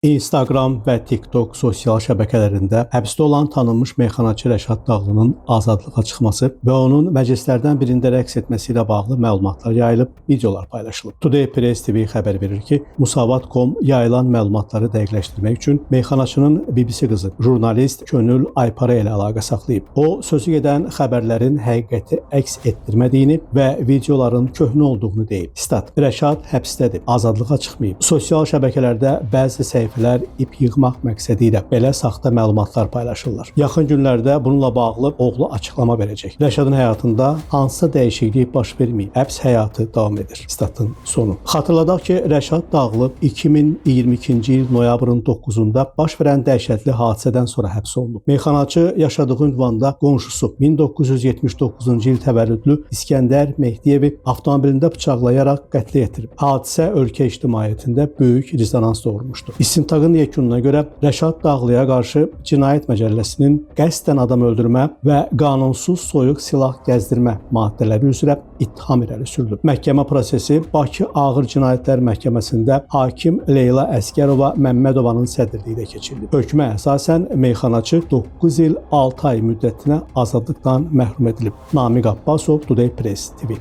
Instagram və TikTok sosial şəbəkələrində həbsdə olan tanınmış meyxanaçı Rəşad Dağlının azadlığa çıxması və onun məclislərdən birində rəqs etməsi ilə bağlı məlumatlar yayılıb, videolar paylaşılıb. Today Press TV xəbər verir ki, Musavat.com yayılan məlumatları dəqiqləşdirmək üçün meyxanaçının bibisi qızı, jurnalist Könül Aypara ilə əlaqə saxlayıb. O, sözü gedən xəbərlərin həqiqəti əks etdirmədiyini və videoların köhnə olduğunu deyib. Stat: Rəşad həbsdədir, azadlığa çıxmayıb. Sosial şəbəkələrdə bəzi səhifələr ip yığmaq məqsədi ilə belə saxta məlumatlar paylaşırlar. Yaxın günlərdə bununla bağlı oğlu açıqlama verəcək. Rəşadın həyatında hansısa dəyişiklik baş verməyib. Həbs həyatı davam edir. Statın sonu. Xatırladaq ki, Rəşad Dağlı 2022-ci il noyabrın 9-da baş verən dəhşətli hadisədən sonra həbs olunub. Meyxanaçı yaşadığı ünvanda qonşusu 1979-cu il təvəllüdlü İskəndər Mehdiyevi avtomobilində bıçaqlayaraq qətlə yetirib. Hadisə ölkə ictimaiyyətində böyük rezonans doğurmuşdu. İstintaqın yekununa görə Rəşad Dağlıya qarşı Cinayət Məcəlləsinin qəsdən adam öldürmə və qanunsuz soyuq silah gəzdirmə maddələri üzrə ittiham irəli sürülüb. Məhkəmə prosesi Bakı Ağır Cinayətlər Məhkəməsində hakim Leyla Əsgərova Məmmədovanın sədrliyi ilə keçirilib. Hökmə əsasən meyxanaçı 9 il 6 ay müddətinə azadlıqdan məhrum edilib. Namiq Abbasov, Today Press TV.